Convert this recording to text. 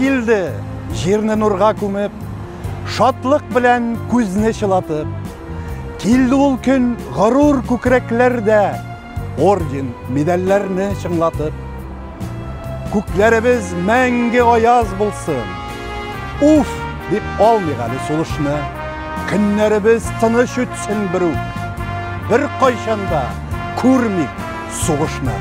килде, җирне нурга күмеп, шатлык белән күзне чылатып. Килде ул көн горур күкрәкләрдә орден, медальләрне чыңлатып. Күкләребез мәңге аяз булсын. Уф, дип алмыйк әле сулышны. Көннәребез тыныч үтсен берүк. Бер кайчан да күрмик сугышны.